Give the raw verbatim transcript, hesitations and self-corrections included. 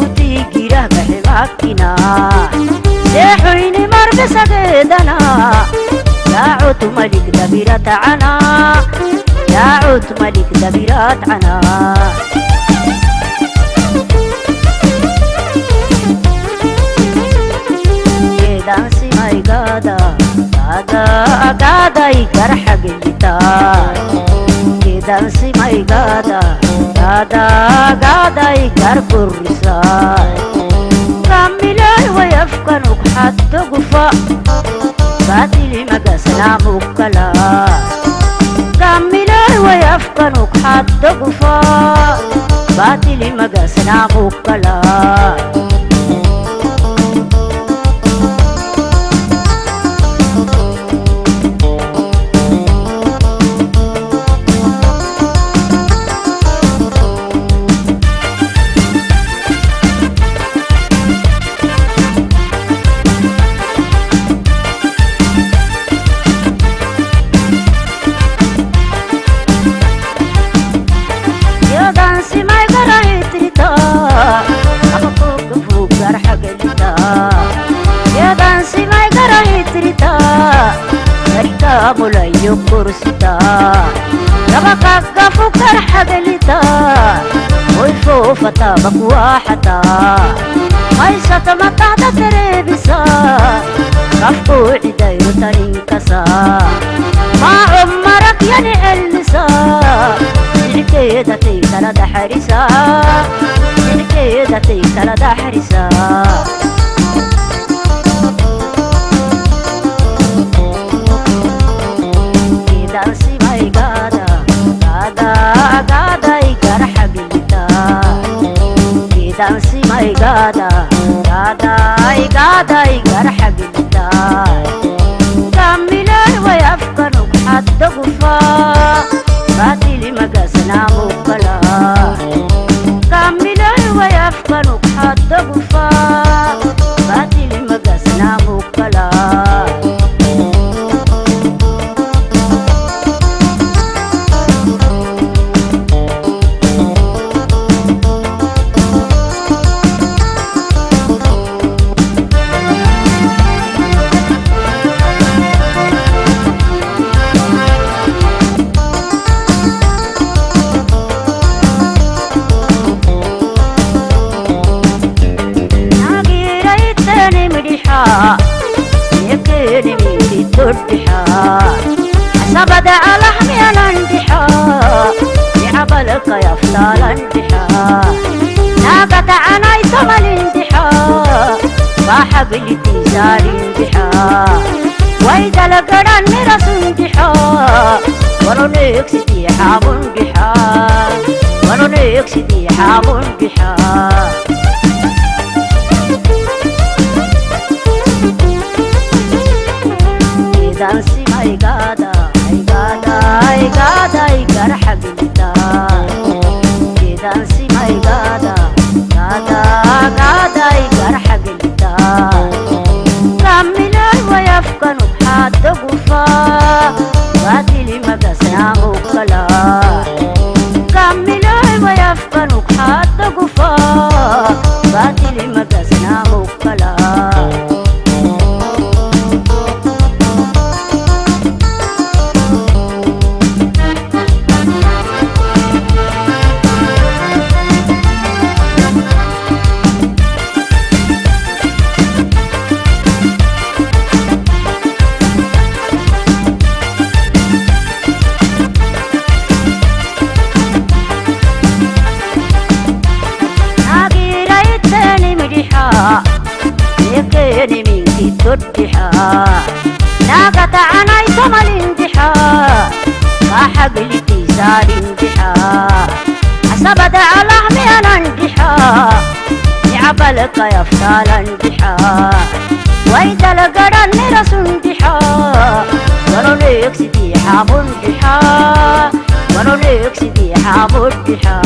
Uti girah gahe makina. Sehuyni marbe sagedana. Ya'ut malik dabira ta'ana. Ya'ut malik dabira ta'ana. Kedan simay gada, gada, gada igar hagilita. Kedan simay gada, gada, gada igar kurisa. Kamilay wayaf kanuk haddo gufa. Batili magasna mukala. Kamilay wayaf kanuk haddo gufa. Batili magasna mukala. Yadan simay garahitrita. Abakuk fugar hagalita. Yadan simay garahitrita. Narika mulayu kursita. Gabakak gafugar hagalita. Ulfu fata bakwahata. Maysat mata da terebisa. Kafku idayru taringkasa. Ma ummarak yani elisa. Sinike dati kala dahrisa. Sinike dati kala dahrisa. Kidan simay gada, gada, gada igar hagilita. Kidan simay gada, gada, gada igar hagilita. Kamilay wayaf kanuk haddo gufa. Batili magasna mukala. Kamilay wayaf kanuk haddo gufa. Batili magasna mukala. Nagira iteni midiha, yekeni midi tuddiha. Asabada alah miyalandiha, ni abalaka yaftalandiha. Nagata anay tamalindiha, bahagiliti sarindiha. Way dalagadan mirasundiha, walonek sidi hamundiha. Walonek sidi hamundiha. Kidan simay gada, ay gada, ay gada, igar hagilita. Kidan simay gada, gada, gada, igar hagilita. Kamilay wayaf kanuk haddo gufa. Batili magasna mukala. Kamilay wayaf kanuk haddo gufa. Batili magasna mukala. Nagira iteni midiha, yekeni mingki tuddiha. Nagata anay tamalindiha, bahagiliti sarindiha. Asabada alah miyanandiha, ni abalaka yaftalandiha. Way dalagadan mirasundiha, walonek sidi hamundiha. Walonek sidi hamundiha.